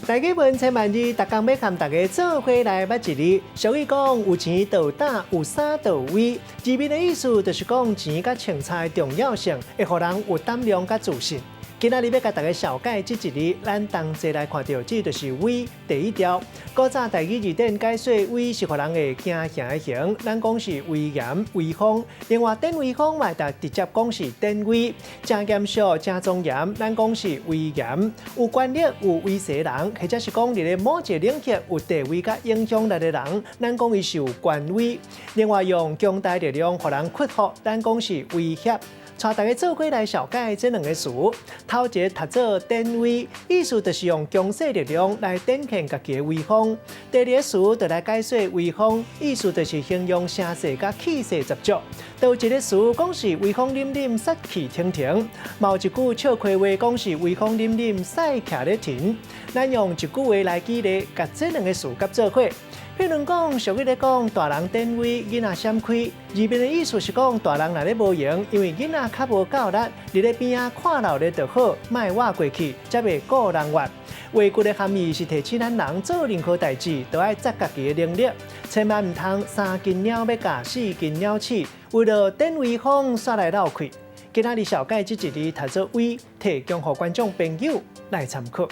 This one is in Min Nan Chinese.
台語文千萬字，逐工欲和大家做伙來捌一字。俗語講有錢就有膽，有衫就有威。字面的意思就是講錢佮穿衫的重要性，會予人有膽量佮自信。今仔日欲共大家紹介這一字，咱同齊來看著，這就是威第一條。古早台語字典解說威是予人會驚嚇的形，咱講是威嚴、威風。另外，典威風嘛，就直接講是典威，誠嚴肅、誠莊嚴，咱講是威嚴。有權力、有威勢的人，或者是講佇咧某一個領域有地位佮影響力的人，咱講伊是有權威。另外，用強大力量予人屈服，咱講是威脅。帶大家做伙來紹介這兩個詞，頭一个讀做典威，意思就是用強勢力量來展現家己的威風。第二個詞就來解說威風，意思就是形容聲勢佮氣勢十足。頭一個詞講是威風凜凜、殺氣騰騰，嘛有一句笑詼話講是威風凜凜、屎徛咧停。咱用一句話來舉例，共這兩個詞結做伙。譬如講，俗語咧講，大人典威，囡仔閃開。字面的意思是講，大人若咧無閒，因為囡仔較無夠力，佇咧邊仔看鬧熱就好，莫倚過去，才袂顧人怨。話句的含義是提醒咱人做任何代誌都愛紮家己的能力，千萬毋通三斤鳥欲咬四斤鳥鼠，為著典威風煞來落氣。今仔日紹介這一字讀做威，提供予觀眾朋友來參考。